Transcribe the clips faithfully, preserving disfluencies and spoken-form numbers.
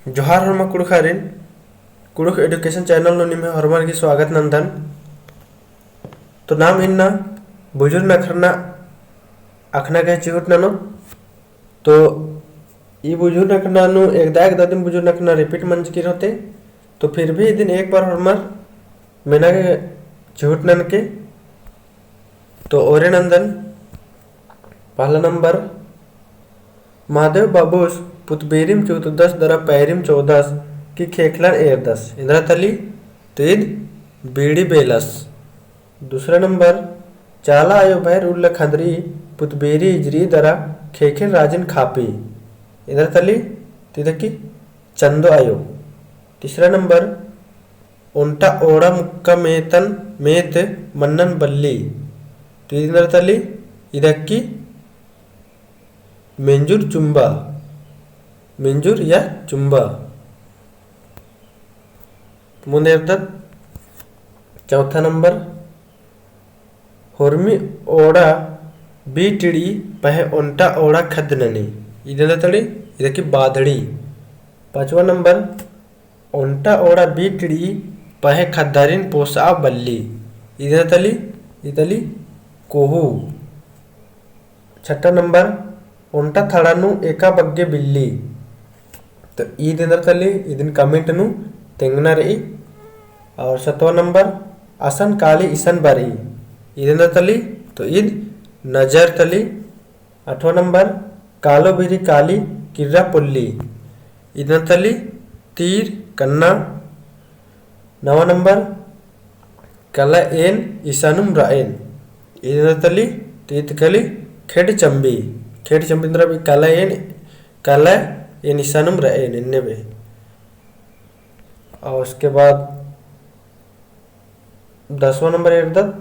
जोहार होरमा कुँड़ुख़ारिन, कुँड़ुख़ education channel नू निम्है होरमर गे स्वागत नन्दन। तो नाम इन्ना बुझुर नखरना अख़ना गे चिहुट ननोत। तो ई बुझुर नखरना नू एकदा एकदा दिम बुझुर नखरना repeat मंजकी रहते। तो फिर भी इदिन एक बार होरमर मेना गे चिहुट ननके। तो ओरे नन्दन पहला नंबर, महादेव बाबूस पुतबेरिम चौतुदस दरा पैरिम चौदस की खेखलन एरदस। एन्दरा तली? तो ईद बीड़ी बेलस। दूसरा नंबर, चाला आयो भैर उल्ला खंदरी पुतबेरी इजरी दरा खेखेल राजिन खापी। एन्दरा तली? तो ईद की चंदो आयो। तीसरा नंबर, ओन्टा ओड़ा मुक्का मेतन मेत मन्नन बल्ली। तो ईद एन्दरा तली? ईद की मेंजुर चुम्बा, मेंजुर या चुम्बा। मुन्द एरदत चौथा नंबर, होरमी ओड़ा बीटिड़ी पहें ओन्टा ओड़ा खद्द ननी। ईद एन्दरा तली? ईद की बादड़ी। पाँचवा नंबर, ओन्टा ओड़ा बीटिड़ी पहें खद्दारिन पोसआ बल्ली। ईद एन्दरा तली? ईद तली कोहू। छठा नंबर, ओन्टा थड़ा नू एका बग्गे बिल्ली। तो ईद एन्दरा तली? इदिन comment नू तेंगना रई। और सतवा नंबर, असन काली इसन बरई। ईद एन्दरा तली? तो ईद नजर तली। आठवाँ नंबर, कालो बीरी काली किर्रा पोल्ली। ईद एन्दरा तली? तीर कन्ना। नवा नंबर, कला एन इसानुम रअएन। ईद एन्दरा तली? तो ईद तली खेड चम्बी। खेड चम्बी एन्दरा बई? कला एन, कला एन इसानुम रअएन एन्ने बई। और उसके बाद दसवाँ नंबर एरदत,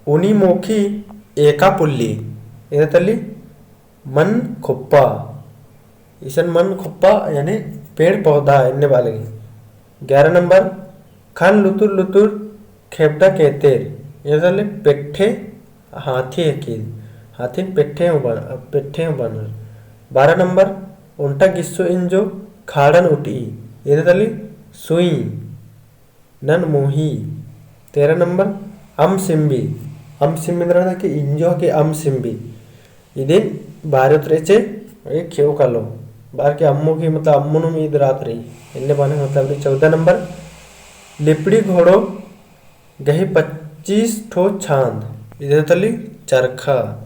उनी मोखी एका पुल्ली। एन्दरा तली? मन खोप्पा। इसन मन खोप्पा यानी पेड़ पौधा एन्ने बआ लगी। ग्यारह नंबर, खन लुतुर लुतुर खेबडा केतेर। एन्दरा तली? पेट्ठे हाथी हेकिल। हाथिन पेट्ठे हूँ बन-, पेट्ठे हूँ बनर। बारह नंबर, ओन्टा गिस्सो इंजो खाड़न उटई। एन्दरा तली? सुई। नन मोही। तेरह नंबर, अम सिम्बी। अम सिम्बी एन्दरा हके? इंजो हके अम सिम्बी। इदिन बारे उतरे चे, ए खेओ कालो। बार के अम्मो की, मतलब, अम्मो नुम ईद रात रई। एन्ने बअना मतलब रई। चौदह नंबर, लिपड़ी घोड़ो गही पच्चीस ठो छांद। ईद एन्दरा तली? चरखा।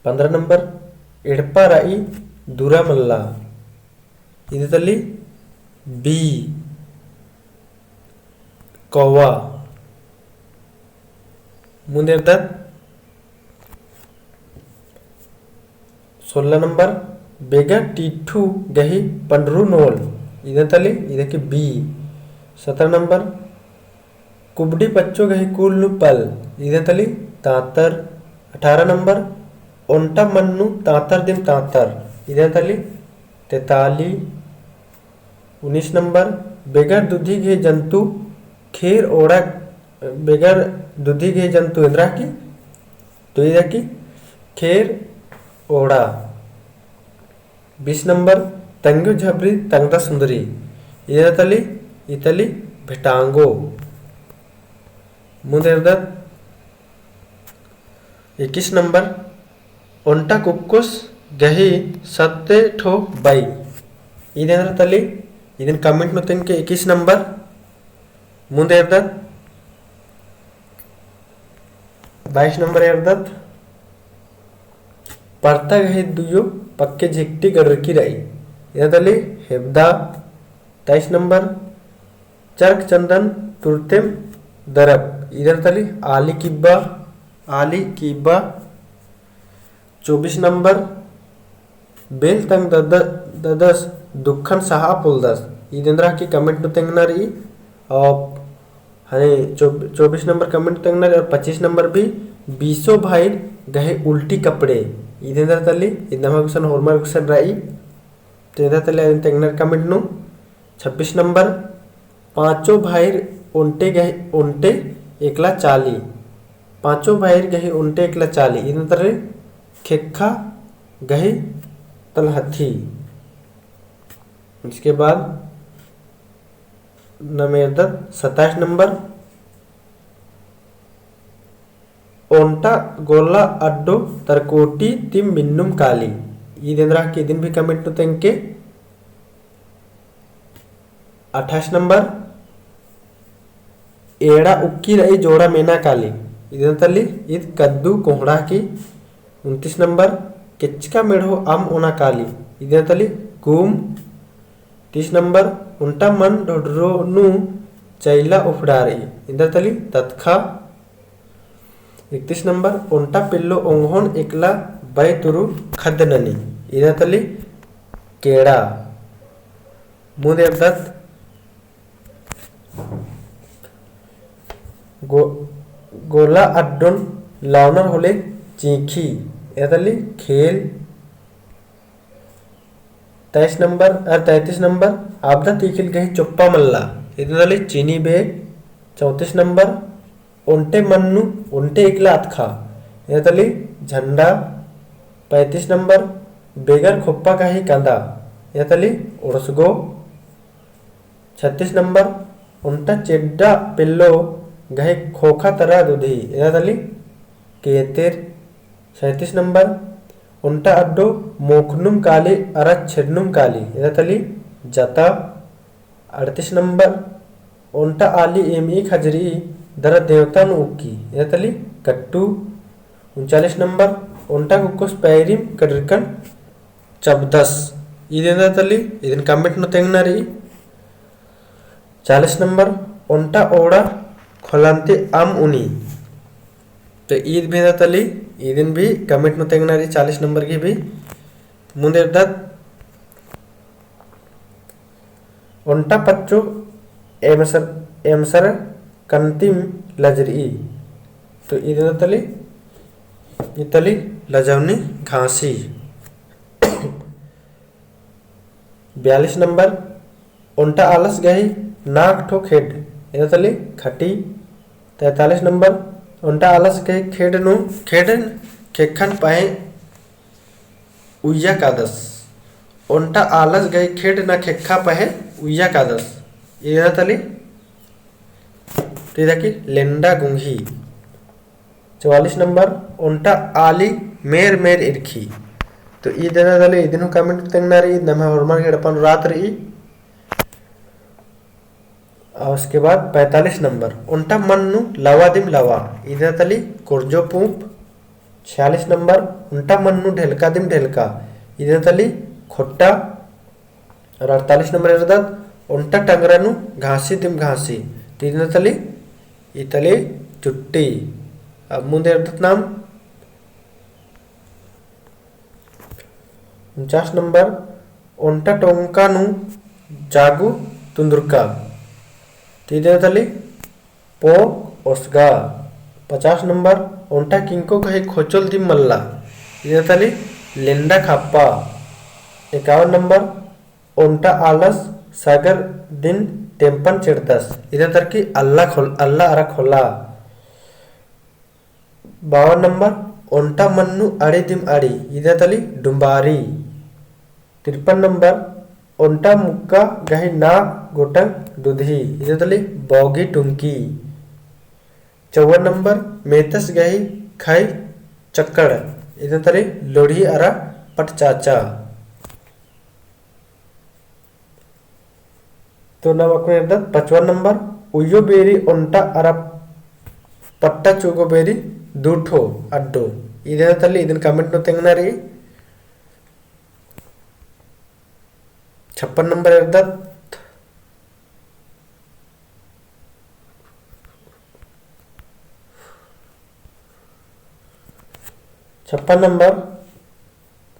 पन्द्रह नंबर, एड़पा रई दुरा मल्ला। ईद एन्दरा तली? बी, कौवा। मुन्द एरदत सोलह नंबर, बेगर टिट्ठू गही पंडरू नोल। ईद एन्दरा तली? ईद हके बी। सतरह नंबर, कुबडी पच्चो गही कुल नू पल। ईद एन्दरा तली? तांतर। अठारह नंबर, ओन्टा मन नू तांतर दिम तांतर। ईद एन्दरा तली? तेताली। उन्नीस नंबर, बेगर दुधी गही जंतु खेर ओड़ा, बेगर दुधी गही जंतु एन्दरा की? तो ईद की खेर ओड़ा। बीस नंबर, तंग्यो झबरी तंगदा सुंदरी। ईद एन्दरा तली? ईद तली भेटांगो। मुन्द एरदत इक्कीस नंबर, ओन्टा कुक्कोस गही सत्ते ठो बई। ईद एन्दरा तली? इदिन comment नू तेंगके इक्कीस नंबर। मुन्द एरदत बाईस नंबर एरदत, परता गही दुयो पक्के झिकटी गड़रकी रई। एन्दरा तली? हेबदा। तेईस नंबर, चरक चंदन तुरतेम दरप। ईद एन्दरा तली? आली किब्बा, आली किब्बा। चौबीस नंबर, बेल तंग दद-, ददस दुखन सहा पोलदस। ईद एन्दरा की comment नू तेंगना रई। और हने चौ-, चौबीस नंबर comment नू तेंगना रई और पच्चीस नंबर भी बीसो भाईर गही उल्टी कपड़े। ईद एन्दरा तली? ईद नम्है गुसन होरमर गुसन रई। तो एन्दरा तली अदिन तेंगना रई comment नू। छब्बीस नंबर, पाँचो भाईर ओन्टे गही, ओन्टे एकला चाली। पाँचो भाईर गही ओन्टे एकला चाली। ईद एन्दरा तली? खेक्खा गही तलहथी। इसके बाद नम एरदत सत्ताईस नंबर, ओन्टा गोला अड्डो तरकोटी तिम मिन्नुम काली। ईद एन्दरा हिके इदिन भी comment नू तेंगके। अट्ठाईस नंबर, एड़ा उक्की रई जोड़ा मेना काली। इदिन तली ईद कद्दू कोहड़ा की। उनतीस नंबर, केचका मेढ़ो अम्म ओना काली। इदिन तली गूम। तीस नंबर, ओन्टा मन ढोढरो नू चैला उफड़ा रई। इदिन तली ततखा। इकतीस नंबर, ओन्टा पिल्लो ओंगोन एकला बई तुरु खद्द ननी। इदिन तली केड़ा। मुन्द एरदत गो-, गोला अड्डोन लावनर होले चींखी। इदिन तली खेल। तेईस नंबर, अ, तैंतीस नंबर, आबदा तीखिल गही चोप्पा मल्ला। इदिन तली चीनी बेग। चौंतीस नंबर, ओन्टे मन्नू, ओन्टे इकला अतखा। इदिन तली झंडा। पैंतीस नंबर, बेगर खोप्पा गही कंदा। इदिन तली ओड़सगो। छत्तीस नंबर, ओन्टा चेड्डा पेल्लो गही खोखा तरा दुधी। इदिन तली केतेर। सैंतीस नंबर, ओन्टा अड्डो मोखनुम काली अरा छेड़नुम काली। इदिन तली जता। अड़तीस नंबर, ओन्टा आली एमई खजरी दरा देवता नू उक्की। इदिन तली कट्टू। उनचालीस नंबर, ओन्टा कुक्कोस पैरिम कड़रकन चबदस। इदिन तली, इदिन comment नू तेंगना रई। चालीस नंबर, ओन्टा ओड़ा खोलान्ती अम्म उनी। तो ईद भी इदिन तली, इदिन भी comment नू तेंगना रई, चालीस नंबर की भी। मुन्द एरदत ओन्टा पच्चो एमसर, एमसर कन्तिम लजरई। तो इदिन तली, इदिन तली लजौनी घासी। बयालीस नंबर, ओन्टा आलस गही नाग ठो खेड। इदिन तली खटी। तैंतालीस नंबर, ओन्टा आलस गही खेड नू, खेड खेक्खन पहें उइय्या कादस। ओन्टा आलस गही खेड ना खेक्खा पहें उइय्या कादस। इदिन तली, तो इदा की लेंडा गुंगी। चौवालीस नंबर, ओन्टा आली मेर मेर इरखी। तो इदिन तली, इदिन हूँ comment तेंगना रई, इद नम्है होरमर गही एड़पा नू रात रई। और उसके बाद पैंतालीस नंबर, ओन्टा मन्नू लवा दिम लवा। इदिन तली कोरजो पूंप। छियालीस नंबर, ओन्टा मन्नू ढेलका दिम ढेलका। इदिन तली खोट्टा। और अड़तालीस नंबर एरदत, ओन्टा टंगरा नू घासी दिम घासी। तो इदिन तली, ई तली चुट्टी। अब मुन्द एरदत नाम उनचास नंबर, ओन्टा टोंका नू जागू तुन्दुरका। तो इदिन तली पोंक ओसगा। पचास नंबर, ओन्टा किंको गही खोचोल दिम मल्ला। इदिन तली लेंडा खाप्पा। एकावन नंबर, ओन्टा आलस सागर दिन टेम्पन चेड़दस। इदिन तली अल्ला खोल-, अल्ला अरा खोला। बावन नंबर, ओन्टा मन्नू अड़ी दिम अड़ी। इदिन तली डुम्बारी। तिरपन नंबर, ओन्टा मुक्का गही नाग गोटंग दुधी। इदिन तली बौगी टुंकी। चौवन नंबर, मेतस गही खाई चक्कड़। इदिन तली लोढ़ी अरा पटचाचा। तो नाम अक्कुन एरदत पचपन नंबर, उइयो बेरी ओन्टा अरा पट्टा चुगो बेरी दू ठो अड्डो। इदिन तली, इदिन comment नू तेंगना रई। छप्पन नंबर एरदत। छप्पन नंबर,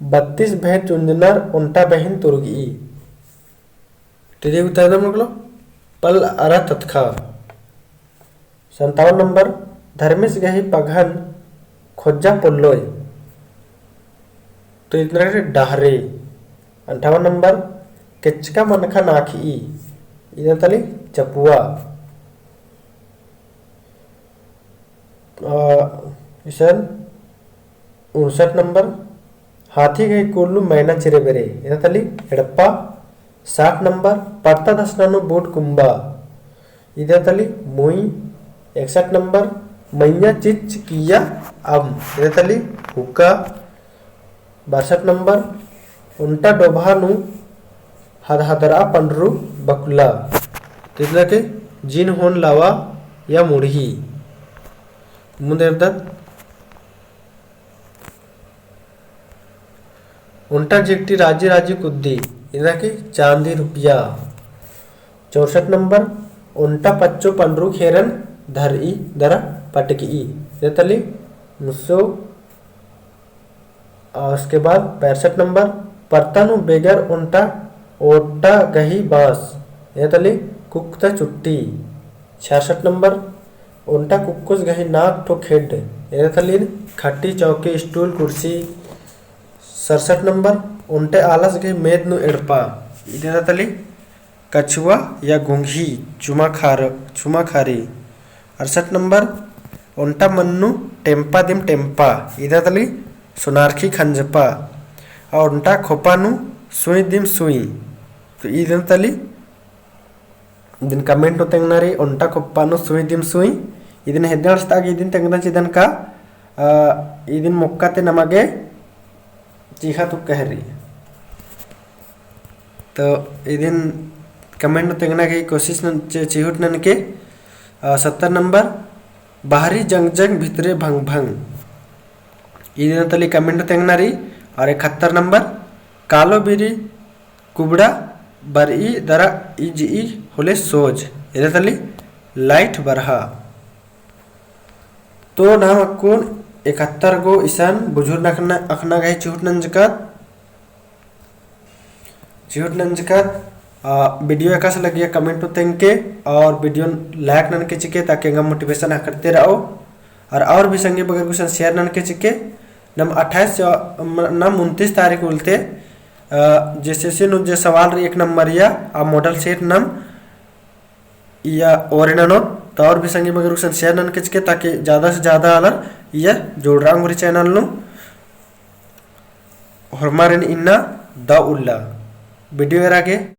बत्तीस भैं चुंजनर ओन्टा बहिन तुरगई। तो इदी उत्तर दम निकलो, पल अरा ततखा। संतावन नंबर, धर्मेस गही पगहन खोज्जा पोल्लोय। तो इतना डहरे। अंठावन नंबर, केचका मनखा नाखी। इदिन तली चपुआ। अ, इसन उनसठ नंबर, हाथी गही कुल नू मैना चिरे बेरे। इदिन तली एड़पा। साठ नंबर, परता धसना नू बूट कुम्बा। इदा तली मुई। एकसठ नंबर, मइय्याँ चिच्च किइय्या अम्म। इदा तली हुक्का। बासठ नंबर, ओन्टा डोभा नू हदहदरआ पंडरू बकुला। इदा तली जिन होन लावा या मुड़ही। मुन्द एरदत ओन्टा जिकटी राजी राजी कुद्दी, इदा तली चाँदी रुपया। चौसठ नंबर, ओन्टा पच्चो पंडरू खेरन धरई दरा पटकई। इदा तली मुस्सो। और उसके बाद पैंसठ नंबर, परता नू बेगर ओन्टा ओट्टा गही बाँस। इदा तली कुक्कता चुट्टी। छियासठ नंबर, ओन्टा कुक्कोस गही नाक ठो खेड्ड। इदा तली खट्टी, चौकी, स्टूल, कुर्सी। सड़सठ नंबर, ओन्टे आलस गही मेद नू एड़पा। इदा तली कछुआ या घुंघी, चुमा खार-, चुमा खारी। अड़सठ नंबर, ओन्टा मन्नू टेम्पा दिम टेम्पा। इदा तली सोनारखी खंजपा। और ओन्टा खोपा नू सुई दिम सुई। तो इदा तली इदिन comment नू तेंगना रई, ओन्टा खोप्पा नू सुई दिम सुई। इदिन हेद्दे अंड़सता गे इदिन तेंगदन चिदन का, अ, इदिन मोक्का ती नमा गे चीखा तुक्का हेर्री। तो इदिन comment नू तेंगना गे कोशिश नन-, चे-, चिहुट ननके, अ, सत्तर नंबर, बाहरी जंग जंग भितरे भंग भंग। इदिन तली comment नू तेंगना रई, और इकहत्तर नंबर, कालो बीरी कुबड़ा बरई दरा इजई होले सोज, इदा तली light बरहा। तो नाम अक्कुन इकहत्तर गो इसन बुझुरन अख़ना, अख़ना गही चिहुट नंजकत, चिहुट नंजकत, आ, video एकासे लगिया comment नू तेंगके, और video like ननके चिके, ताकि एंगा motivation अख़रते रओ। और, और भी संगी बगर गुसन share ननके चिके। नम अट्ठाईस, अ, म-, नम उनतीस तारीख उल्ला ती, अ, JSSC नू जे सवाल रई एक नंबरिया, आ model set नम इया ओरे ननोत, तो और भी संगी बगर गुसन share ननके चिके, ताकि ज्यादा से ज्यादा आलर इया जुड़रआ ओंगरी channel नू। होरमारिन इन्ना दव उल्ला video एरा गे।